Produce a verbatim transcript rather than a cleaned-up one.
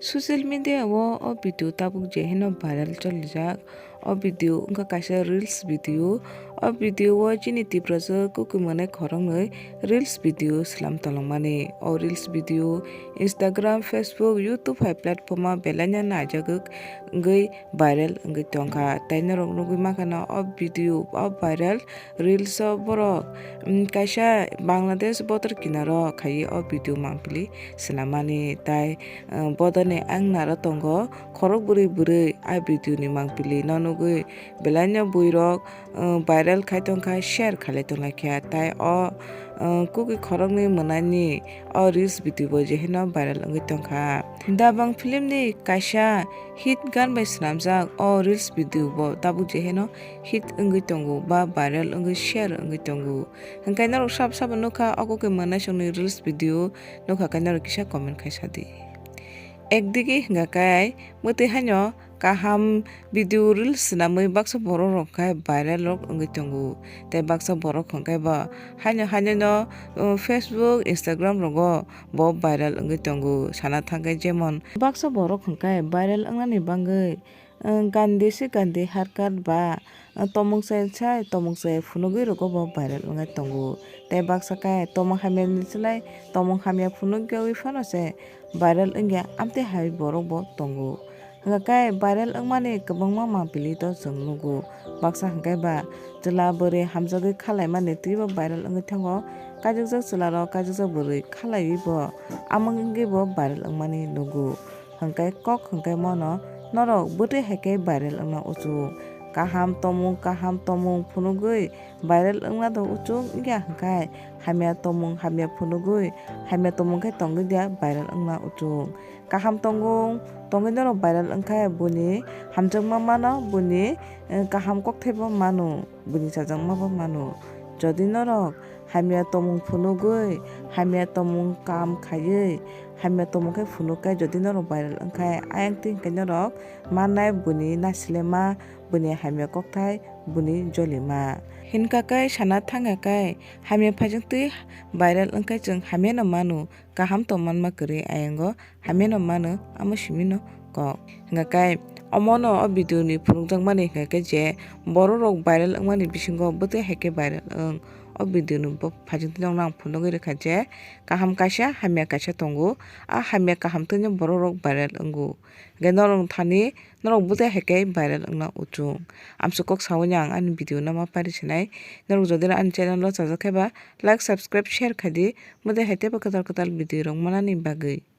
Social media o o video tabuk je hino viral cholijak. O video wngkha kaisa reels video. O video o chini Tiprasa kukui mwnai khoroknwi reels video slam tongmani. O reels video Instagram, Facebook, YouTube hai platform o belaino naijagwi wngwi viral wngwi tongkha. Tei norok nugwi mankha no o video o viral reels o borok, mm, kaisa Bangladesh bodor kinaro khaiwi o video mangpili swnamani. Tai, uh, bodorni ang naro tongo khorok bwrwi bwrwi a video ni mangpili no nugwi belaino buirok, uh, viral khai tongkha, share khailai tonglaikha. Tai o, uh, kukui khoroknwi mwnani o reels video bo je hino viral wngwi tongkha. Dabang film ni kaisa hit gan bai swnamjak o reels video bo tabuk je hino hit wngwi tongo ba viral wngwi share wngwi tongo. Hwnkhe norok sabo sabo nukha o kukui mwnai songni reels video nukha khe norok kisa comment khai sadi. Ekdigi hwnkha khe mwtwi haino kaham video reels swnamwi baksa borok rok khe viral rok wngwi tongo. Tei baksa borok hwnkhe bo haino haino no, uh, Facebook, Instagram rogo bo viral wngwi tongo. Sana thangkhe jemon baksa borok hwnkhe viral wngnani bagwi, uh, Gandhi se Gandhi haircut ba, uh, tomung se sai tomung se phunugwi rogo bo viral wngwi tongo. Tei baksa khe tomung hamya ni slai tomung hamya phunugwi phano se viral wngya amtwi hai borok bo tongo. Hwnkha khe viral wngmani kwbangma mangpili to chwng nugo. Baksa hwnkhe ba chwla bwrwi hamjagwi khalaimani twibo viral wngwi thango. Kaijukjak chwlarok kaijukjak bwrwi khalaiwi bo amwng wngwi bo viral wngmani nugo. Hwnkhe kok hwnkhe mono norok bwtwi hai khe viral wngna uchuk. Kaham tomung kaham tomung phunugwi viral wngna do uchuk wngya hwnkhe hamya tomung hamya phunugwi hamya tomung khe tongwi dia viral wngna uchuk. Kaham tongo, tongwi norok viral wngkha, buni hamjakma mano, buni, eh, kaham kokthaibo mano, buni chajakmabo mano. Jodi norok hamya tomung phunugwi, hamya tomung kam khaiwi, hamya tomung khe phunukhe, jodi norok viral wngkha, ayang twi hwnkhe norok mannai buni nasilema, buni hamya kokthai, buni jolima. Hinkha khe sana thangya khe, hamya phaijak twi viral wngkhe chwng hamyano mano. Kaham tongmanma kwrwi ayango hamyano mano, amo simino kok. Hwnkha khe omono o video ni phunukjakmani hwnkha khe je borok rok viral wngmani bisingo bwtwi hai khe viral wng. O video ni bo phaijak twi nokno ang phunugwi rwkha je kaham kaisa hamya kaisa tongo. A hamya kaham twino borok rok viral wngo. Hwnkhe norok thani norok bwtwi hai khe viral wngna uchuk. Amswk kok saui ang ani video no ma pari sinai. Norok jodi ani channel o chajak khe ba like, subscribe, share khai di. Bwtwi hai teibo kwtal kwtal video rok manani bagwi.